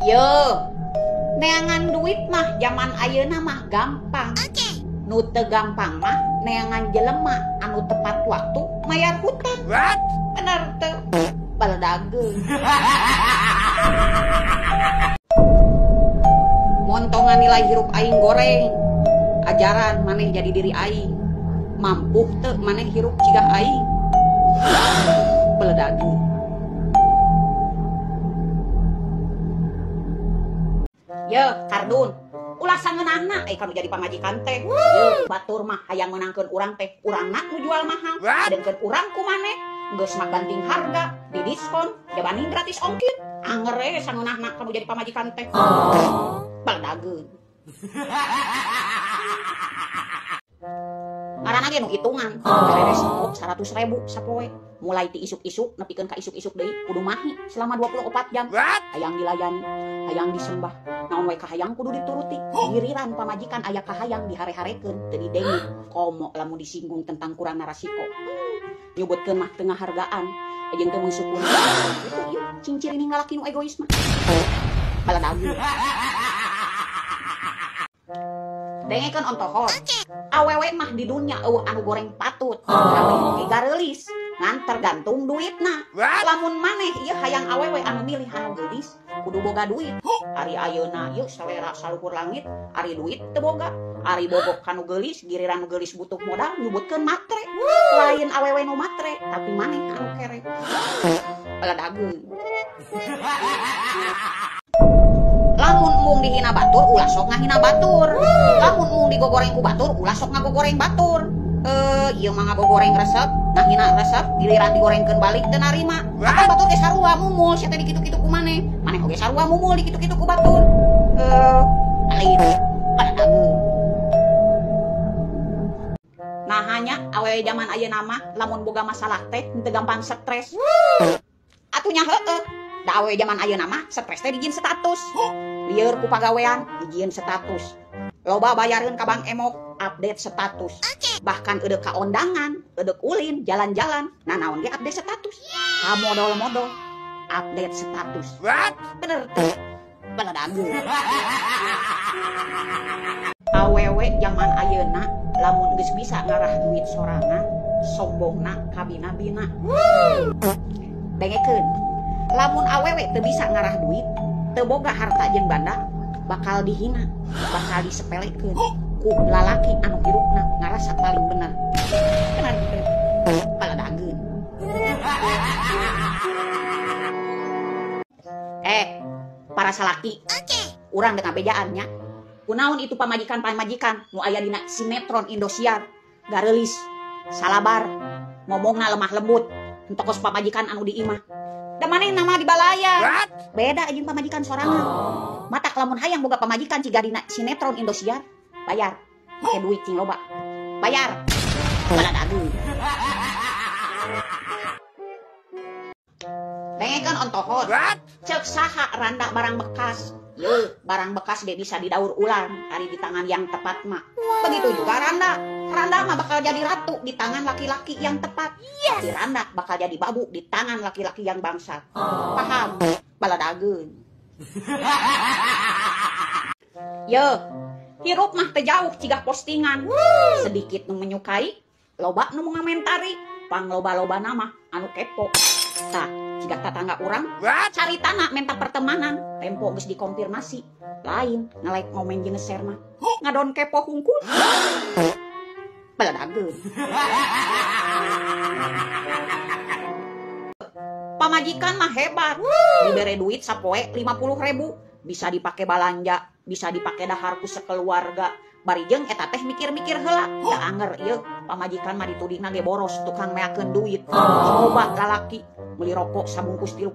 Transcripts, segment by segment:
Yo, neangan duit mah zaman ayeuna mah gampang. Nu teu gampang mah neangan jelema anu tepat waktu mayar hutang. What? Bener teu? Baledageun. Montongan nilai hirup aing goreng. Ajaran maneh jadi diri aing. Mampu teu maneh hirup ciga aing. Beledageun. Ye, kardun. Ulah sangeunahna kanu jadi pamajikan teh. Ye, batur mah hayang meunangkeun urang teh, urangna nu jual mahal. Sedengkeun urang ku maneh geus mah banting harga, di diskon, jabaning gratis ongkir. Anger we sangeunahna kanu jadi pamajikan teh. Baledageun. Ngaranna ge nu hitungan, beres kok 100.000 sapoe. Mulai ti isuk-isuk nepikeun ka isuk-isuk deui kudu mahi selama 24 jam. Hayang dilayani, hayang disembah. Naon we kahayang kudu dituruti. Giliran pamajikan aya kahayang dihare-harekeun teu didenge. Komo lamun disinggung tentang kurangna rasiko. Nyebutkeun mah teu ngahargaan jeung teu mensyukuri. Itu ieu cing-ciri ngalaki nu egois mah. Baledageun. Dengekeun ontohor. Awewe mah di dunya eueuh anu goreng patut. Kabeh oge gareulis. Ngan tergantung duitna. Lamun maneh ieu hayang awewe anu milih anu geulis, kudu boga duit. Ari ayeuna ieu selera saluhur langit, ari duit teu boga. Ari bogok kanu geulis, giliran nu geulis butuh modal nyebutkeun matre. Lain awewe nu matre, tapi maneh anu kere. Baledageun. Lamun mung dihina batur, ulah sok ngahina batur. Lamun mung digogoreng ku batur, ulah sok ngagogoreng batur. Ieu mah ngagogoreng resep, ngahina resep, giliran digorengkeun balik teu narima. Atuh batur ge sarua mumul sia teh dikitu-kitu ku maneh. Maneh oge sarua mumul dikitu-kitu ku batur. Alit baledageun. Nah hanya awewe zaman ayeuna mah lamun boga masalah teh henteu gampang stres. Atuh nya heueuh. Da awewe zaman ayeuna mah stres teh dijieun status. Lieur ku pagawean dijieun status. Loba bayareun ka Bank Emok, update status. Bahkan eudeuk ka ondangan, eudeuk ulin, jalan-jalan, nah naon ge update status. Ka modol-modol update status. What? Bener teu? Baledageun. Awewe zaman ayeuna lamun geus bisa ngarah duit sorangan, sombongna kabina-bina. Dengekeun. Lamun awewe teu bisa ngarah duit, teu boga harta jeung banda, bakal dihina, bakal disepelekeun ku lalaki anu hirupna ngarasa paling bener. Bener teu? Baledageun. Para salaki. Urang dek ngabejaan nya. Kunaon itu pamajikan-pamajikan nu aya dina sinetron Indosiar, gareulis, salabar, ngomongna lemah lembut, henteu kos pamajikan anu di imah. Da manehna mah dibalaya. Beda jeung pamajikan sorangan. Matak lamun hayang boga pamajikan ciga dina sinetron Indosiar, bayar. Make duit cing loba. Bayar. Baledageun. Dengekeun ontohor. Ceuk saha randa barang bekas. Ye, barang bekas ge bisa didaur ulang ari di tangan yang tepat mah. Begitu juga randa. Randa mah bakal jadi ratu di tangan laki-laki yang tepat. Tapi randa bakal jadi babu di tangan laki-laki yang bangsat. Paham? Baledageun. Ye, hirup mah teu jauh ciga postingan. Sedikit nu menyukai, loba nu ngamentari, pangloba-loba mah anu kepo. Tah, ciga tatangga urang cari tanah minta pertemanan, tempo geus dikonfirmasi. Lain nge-like ngomen jeung nge-share mah. Ngadon kepo hungkul. Baledageun. Pamajikan mah hebat. Dibere duit sapoe 50.000, bisa dipake balanja, bisa dipake dahar ku sekeluarga. Bari jeung eta teh mikir-mikir heula. Da anger ieu pamajikan mah ditudingna ge boros tukang meakeun duit. Coba lalaki beli rokok sabungkus 35.000,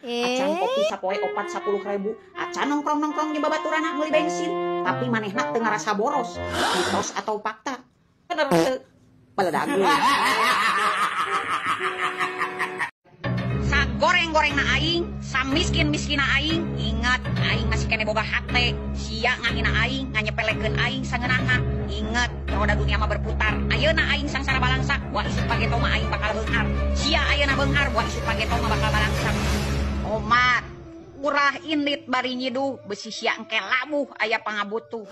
acan kopi sapoe opat 10.000, acan nongkrong-nongkrong di babaturana meuli bensin, tapi manehna teu ngarasa boros. Mitos atau fakta? Bener teu? Baledageun. Goreng-gorengna aing, samiskin-miskina aing, ingat aing masih kene boga hate, sia ngahina aing, nganyepelekeun aing sangeunahna. Ingat, roda dunia mah berputar. Ayeuna aing sangsara balangsak, wah isuk pageto mah aing bakal beunghar. Sia ayeuna beunghar, wah isuk pageto mah bakal balangsak. Omat. Urah indit bari nyiduh besi sia engke labuh aya pangabutuh.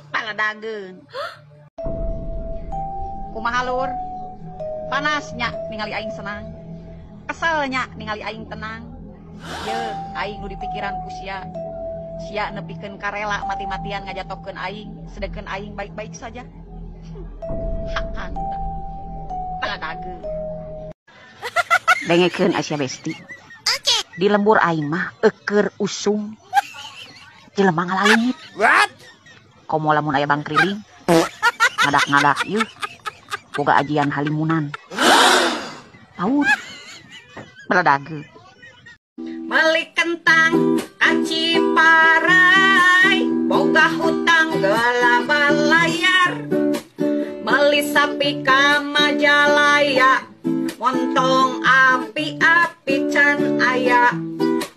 Paladageun. Kumaha lur? Panas nya ningali aing senang. Kesel nya ningali aing tenang. Ye, aing nu dipikiran ku sia. Sia nepikeun karela mati-matian ngajatokeun aing, sedengkeun aing baik-baik saja. Hakan tah. Paladageun. Dengekeun Asia Besti. Di lembur aing mah eukeur usum. Jelema ngalaungit. What? Komo lamun aya bangkriling. Ngadak-ngadak ieu. Boga ajian halimunan. Paur. Beledageun. Meuli kentang ka Ciparai, boga hutang gelaba layar. Meuli sapi ka Majalaya, montong api-api can aya.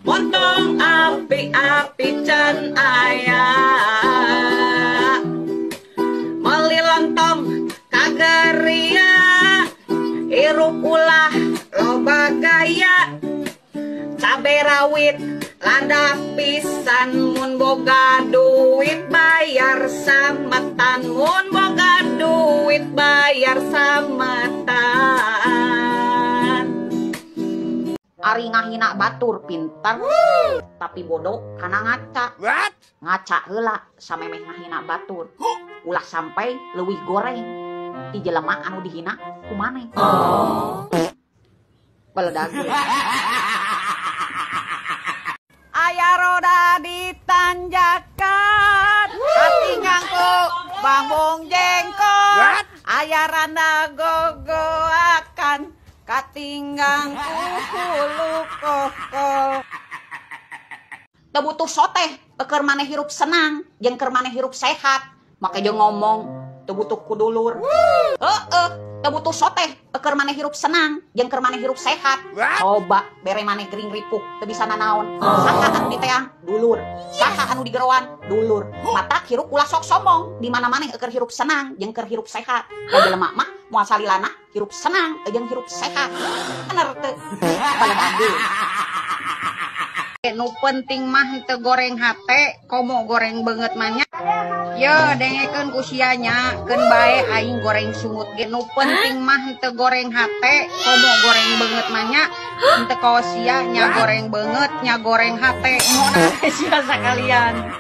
Montong api-api can aya. Meuli lontong ka Geria, hirup ulah loba gaya. Cabe rawit lada pisan, mun boga duit bayar sametan. Mun boga duit bayar sametan. Ari ngahina batur pintar, tapi bodoh kana ngaca. What? Ngaca heula samemeh ngahina batur. Ulah sampai leuwih goreng ti jelema anu dihina ku maneh. Beledageun. Aya roda ditanjakan, katinggang ku bambung jengkol. Aya randa gogoakan, katinggang ku hulu kokol. Teu butuh soteh, keur maneh hirup senang, jeung keur maneh hirup sehat. Make jeung ngomong, teu butuh ku dulur. Heeh, teu butuh soteh, keur maneh hirup senang, jeung keur maneh hirup sehat. Coba bere maneh gering ripuk, teu bisa nanaon. Saha anu diteang? Dulur. Saha anu digeroan? Dulur. Matak hirup ulah sok sombong, di mana maneh keur hirup senang, jeung keur hirup sehat. Da jelema mah moal salilana hirup senang jeung hirup sehat. Bener teu? Baledageun. Nu penting mah henteu goreng hate, komo goreng beungeut mah nya. Ye, dengekeun ku sia nya, keun bae aing goreng sungut ge. Nu penting mah henteu goreng hate, komo goreng beungeut mah nya. Henteu kaos sia nya goreng beungeut, nya goreng hate. Moal sia sakalian.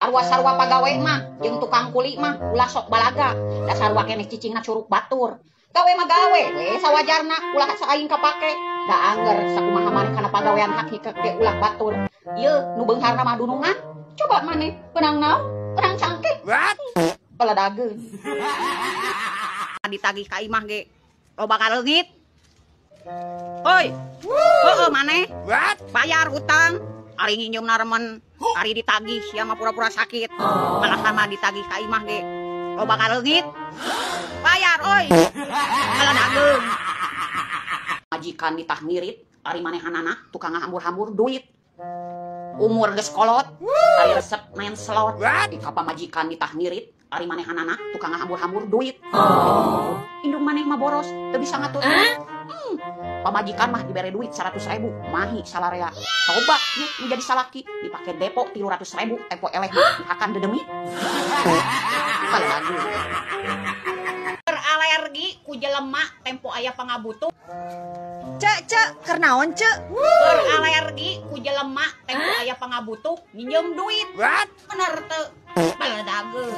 Sarua-sarua pagawe mah jeung tukang kuli mah ulah sok balaga. Da sarua keneh cicingna curug batur. Gawe mah gawe we sawajarna, ulah saaing kapake. Da angger sakumaha maneh kana pagawean hak hikek ge ulah batur. Ieu nu beungharna mah dunungan. Coba maneh benang naon? Benang cangkir. What? Beledageun. Ditagih ka imah ge loba kaleungit. Hoi. Heueuh maneh. What? Bayar hutang. Ari nginjeumna remen, ari ditagih sia mah pura-pura sakit. Malah mah ditagih ka imah ge loba kaleungit. Bayar oi. Beledageun. Majikan ditah ngirit, ari manehanana tukang ngahambur-hambur duit. Umur geus kolot, ari resep main slot. Di pamajikan ditah ngirit, ari manehanana tukang ngahambur-hambur duit. Indung maneh mah boros, teu bisa ngatur. Pamajikan mah dibere duit 100.000, mahi salarea. Coba ieu nu jadi salaki dipake depo 300.000, tempo eleh mah dihakan dedemit. Baledageun. Alergi ku jelema tempo aya pangabutuh. Cek cek keur naon cek? Alergi ku jelema tempo aya pangabutuh nginjeum duit. What? Bener teu? Baledageun.